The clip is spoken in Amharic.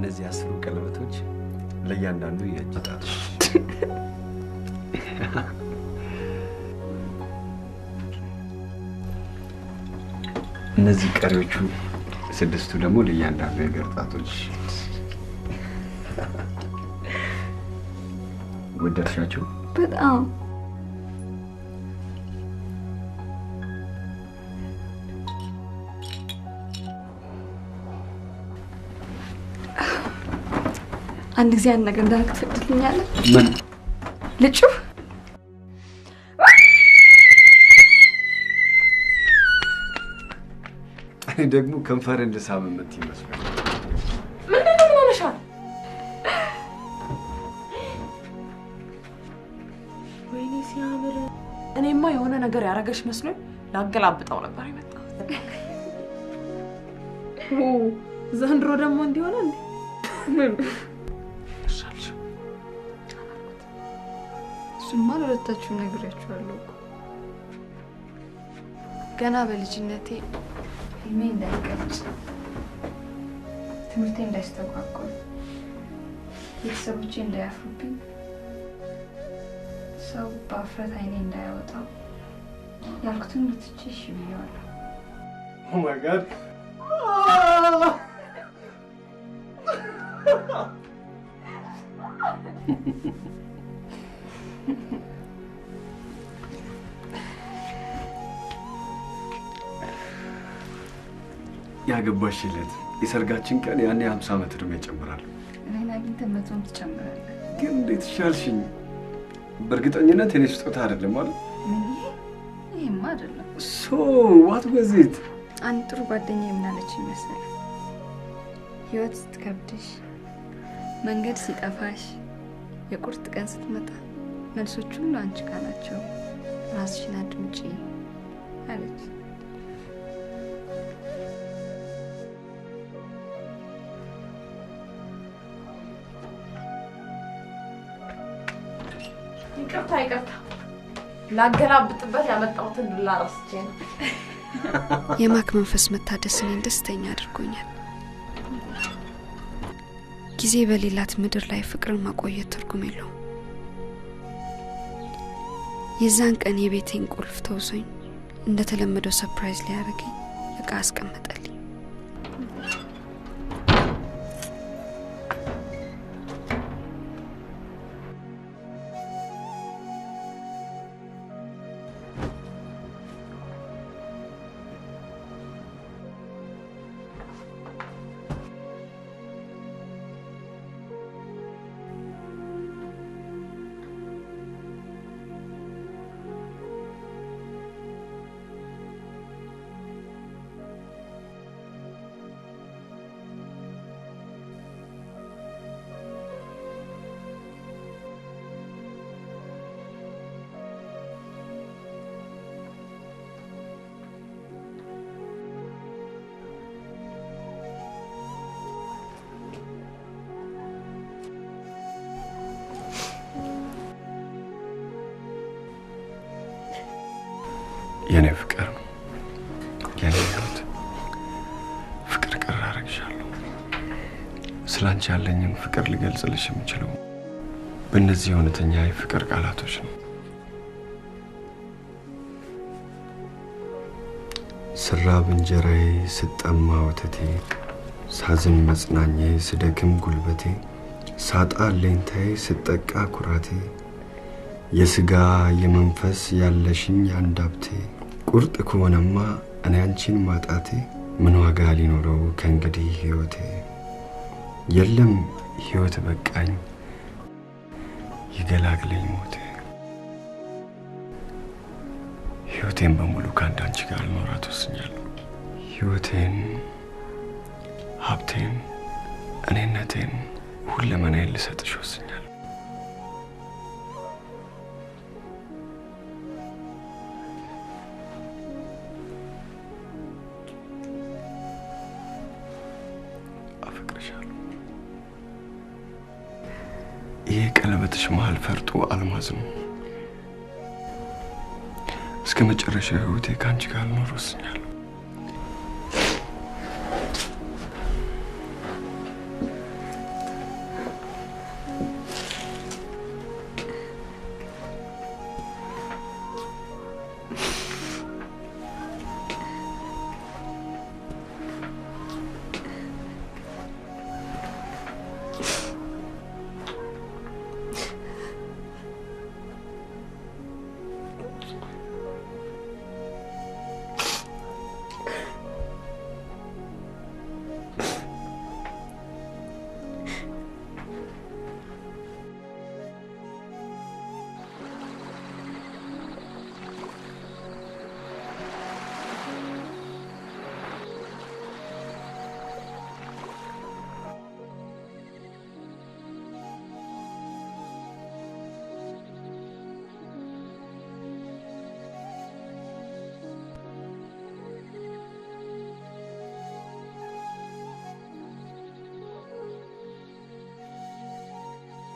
እነዚህ 10 ቀለበቶች ለእያንዳንዱ የእጅ ጣትሽ። እነዚህ ቀሪዎቹ 6ቱ ደግሞ ለእያንዳንዱ የእግር ጣቶች። ወደድሻቸው? በጣም። አንድ ጊዜ አንድ ነገር እንዳደርግ ትፈቅድልኛለህ? ምን? ልጩህ? እኔ ደግሞ ከንፈርን ልሳም የምትይ መስሎኝ። ምንድን ነው? ምን ሆነሻል? ወይኔ ሲያምር! እኔማ የሆነ ነገር ያደረገሽ መስሎኝ ላገላብጠው ነበር የመጣሁት። ዘንድሮ ደግሞ እንዲሆነ እንዴ? ምን እሻልሽ? እሱንማ ለሁለታችሁም ነግሬያችኋለሁ እኮ። ገና በልጅነቴ ህልሜ እንዳይቀጭ፣ ትምህርቴ እንዳይስተጓጎል፣ ቤተሰቦቼ እንዳያፍሩብኝ፣ ሰው በአፍረት አይኔ እንዳያወጣው ያልኩትን ትቼ እሺ ብዬዋለሁ። Oh my God! ያገባሽ ዕለት የሰርጋችን ቀን ያኔ 50 ዓመት እድሜ እጨምራለሁ። እኔን አግኝተህ 100ም ትጨምራለህ። ግን እንዴት ይሻልሽኝ? በእርግጠኝነት የኔ ስጦታ አይደለም አይደል? ምን ይሄ? ይሄማ አይደለም። So what was it? አንድ ጥሩ ጓደኛዬ ምን አለችኝ መሰለህ? ህይወት ስትከብድሽ፣ መንገድ ሲጠፋሽ፣ የቁርጥ ቀን ስትመጣ መልሶች ሁሉ አንቺ ጋር ናቸው። ራስሽን አድምጪ አለች። ይቅርታ ይቅርታ፣ ላገላብጥበት ያመጣሁትን ዱላ ረስቼ ነው። የማክ መንፈስ መታደስ እኔን ደስተኛ አድርጎኛል። ጊዜ በሌላት ምድር ላይ ፍቅርን ማቆየት ትርጉም የለውም። የዛን ቀን የቤቴን ቁልፍ ተውሶኝ እንደተለመደው surprise ሊያደርገኝ እቃ አስቀመጠልኝ። የኔ ፍቅር፣ የኔ ህይወት፣ ፍቅር ቅር አደርግሻለሁ። ስላንቺ ያለኝን ፍቅር ልገልጽልሽ የምችለው በእነዚህ እውነተኛ የፍቅር ቃላቶች ነው። ስራብ እንጀራዬ፣ ስጠማ ወተቴ፣ ሳዝን መጽናኛዬ፣ ስደክም ጉልበቴ፣ ሳጣ አለኝታዬ፣ ስጠቃ ኩራቴ፣ የስጋ የመንፈስ ያለሽኝ አንድ ሀብቴ፣ ቁርጥ ከሆነማ እኔ አንቺን ማጣቴ ምን ዋጋ ሊኖረው ከእንግዲህ ህይወቴ? የለም ህይወት በቃኝ፣ ይገላግለኝ ሞቴ። ህይወቴን በሙሉ ከአንድ አንቺ ጋር ልኖራት ወስኛለሁ። ህይወቴን፣ ሀብቴን፣ እኔነቴን፣ ሁለመናዬን ልሰጥሽ ወስኛለሁ። አፈቅርሻለሁ። ይሄ ቀለበትሽ መሃል ፈርጡ አልማዝ ነው። እስከ መጨረሻ ህይወቴ ከአንቺ ጋር ልኖር ወስኛለሁ።